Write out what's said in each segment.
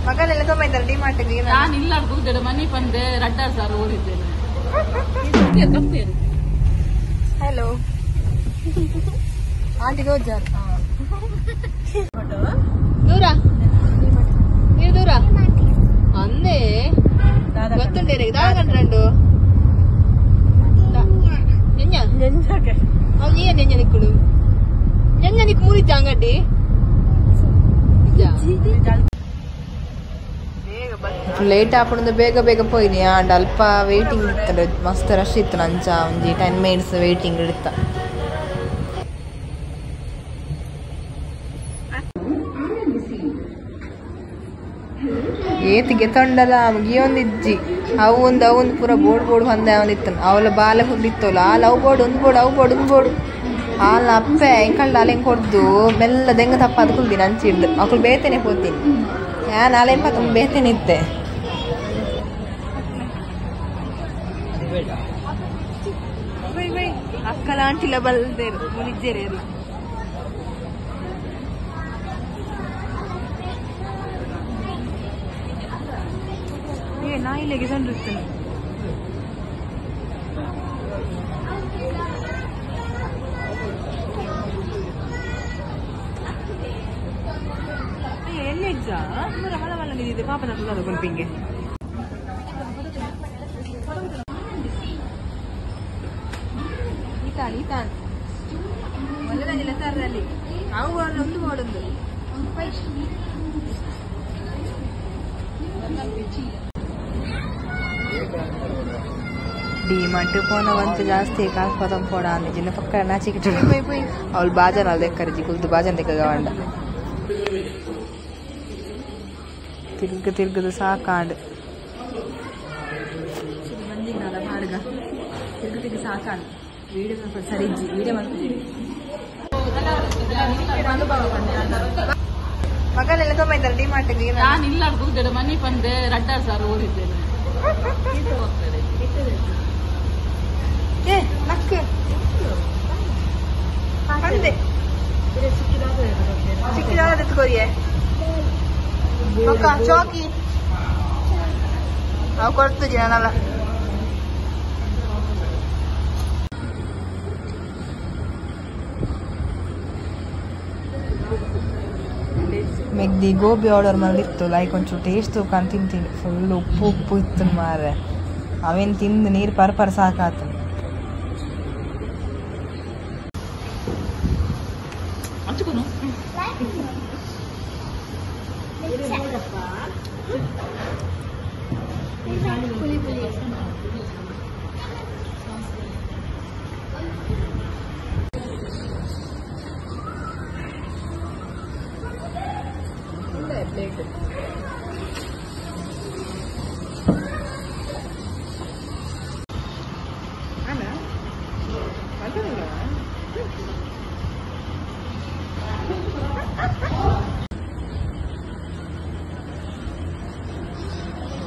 ಮಗಲೆಲ್ಲ ತೊಂಬೈತಾರೆ ಡಿಮಾರ್ಟ್ಗೆ. ನಾನು ಇಲ್ಲ ಕೂತಿದ್ದೆ ಮನಿ ಬಂದೆ ರಡ್ಡಾರ್ ಸಾರು ಓದಿದ್ದೇನೆ. ಹಲೋ ಆಂಟಿ ರೋಜಾರ್ ದೂರ ಇದು ದೂರ ಅಂದೇ ಗೊತ್ತುಂಟು ದಾದ ಕಂಡು ನೆಂಜ ನಿಕ್ಕುಡು ನೆಂಜ ನಿಕ್ಕು ಮೂರಿಚ್ಚ ಅಂಗಡಿ. ಲೇಟ್ ಆಪುಂಡು ಬೇಗ ಬೇಗ ಪೋಯಿನಿ ಆಂಡ ಅಲ್ಪ ವೇಟಿಂಗ್ ಇತ್ತು, ಮಸ್ತ್ ರಶ್ ಇತ್ತು. ನಂಚ ಒಂಜಿ 10 ಮಿನಿಟ್ಸ್ ವೇಟಿಂಗ್ ಇತ್ತ. ಏತಿಗೆ ತೊಂಡಲ ಮುಗಿಯೊಂದಿಜ್ಜಿ ಅವು ಒಂದು ಅವೊಂದು ಪೂರ ಬೋರ್ಡ್ ಬೋರ್ಡ್ ಹೊಂದ ಅವನಿತ್ತು. ಅವಳ ಬಾಲೆ ಹುಂದಿತ್ತಲ್ಲ ಆ ಲವ್ ಬೋರ್ಡ್ ಒಂದು ಬೋರ್ಡ್ ಅವು ಬೋರ್ಡ್ ಒಂದು ಬೋರ್ಡ್ ಆಲ ಅಪ್ಪೆ ಎಂಕಲ್ಡ ಅಲೆಂಗ್ ಕೊಡ್ದು ಮೆಲ್ಲ ದೆಂಗ ತಪ್ಪ ಅದು ಕುಲ್ದಿನ ಅಂಚಿಡ್ದು ಅಕುಲು ಬೇತೇನೆ ಪೋತೀನಿ ಯಾನ್ ಅಲೆಂಪ ತುಂಬ ಬೇತೇನೆ ಇತ್ತೆ. ಅಕ್ಕಲ ಆಂಟಿಲ ಬಲ್ದೇರು ಮುನಿಜ್ಜೇರು ಎಲ್ಲ. ನಾಯಿಲೆಗೆ ಸಣ್ಣ ಇರ್ತೇನೆ. ಎಣ್ಣೆಜ್ಜ ಮಲ ಮಲ್ಲ ನಿಂದಿದೆ ಪಾಪ ನಾ ಗೊಂಪಿಂಗೆ. ಈತಾನ್ ಈತಾನ್ ಒಳ್ಳೆದಾಗಿಲ್ಲ ಸರ್ ಅಲ್ಲಿ ಅವು ಒಂದು ಮಾಡೋದು. ಡಿಮಾರ್ಟ್ ಪೋನವಂತ ಜಾಸ್ತಿ ಕಾಸು ಪದಂ ಪೋಡ ಅಂದ ಜಿನ್ನ ಪಕ್ಕ ನಾಚಿಕಿಟ್ಟು ಅವಳು ಬಾಜಾನ್ ಅಲ್ಲಿ ದೆಕ್ಕರಿಜಿ ಕುಲ್ದು ಬಾಜಾನ್ ದೆಕ್ಕ ಗವಂಡ ತಿರ್ಗ ತಿರ್ಗದು ಸಾಕಾಂಡು ಬಾಡ್ಗ ತಿರ್ಗ ತಿರ್ಗ ಸಾಕಾಂಡು ವೀಡಿಯೋ ಸ್ವಲ್ಪ ಸರಿ ಇಜ್ಜಿ ವೀಡಿಯೋ ಮಾಡ್ತಿದ್ದೀವಿ. ಮಗಲೆಲ್ಲ ತೊಂಬೈತಾರೆ ಡಿಮಾರ್ಟ್ಗೆ. ನಾನು ಇಲ್ಲ ಕೂತಿದ್ದೆ ಮನಿ ಬಂದೆ ರಡ್ಡಾರ್ ಸಾರು ಓದಿದ್ದೇನೆ. ಚಾಕಿ ಅವು ಕೊಡ್ತು ಜನಲ್ಲ. ಮೆಗ್ದಿ ಗೋಬಿ ಆರ್ಡರ್ ಮಾಡಿತ್ತು ಲೈಕ್ ಒಂಚೂರು ಟೇಸ್ಟ್ ತೂಕಂತ ತಿಂತೀನಿ. ಫುಲ್ ಉಪ್ಪು ಉಪ್ಪು ಇತ್ತು ಮಾರ್ರೆ. ಅವೇನು ತಿಂದು ನೀರು ಪರ್ ಪರ್ ಸಾಕಾತು.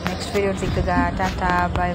ನೆಕ್ಸ್ಟ್ ವಿಡಿಯೋ ಸಿಕ್ಕದ. Tata boy.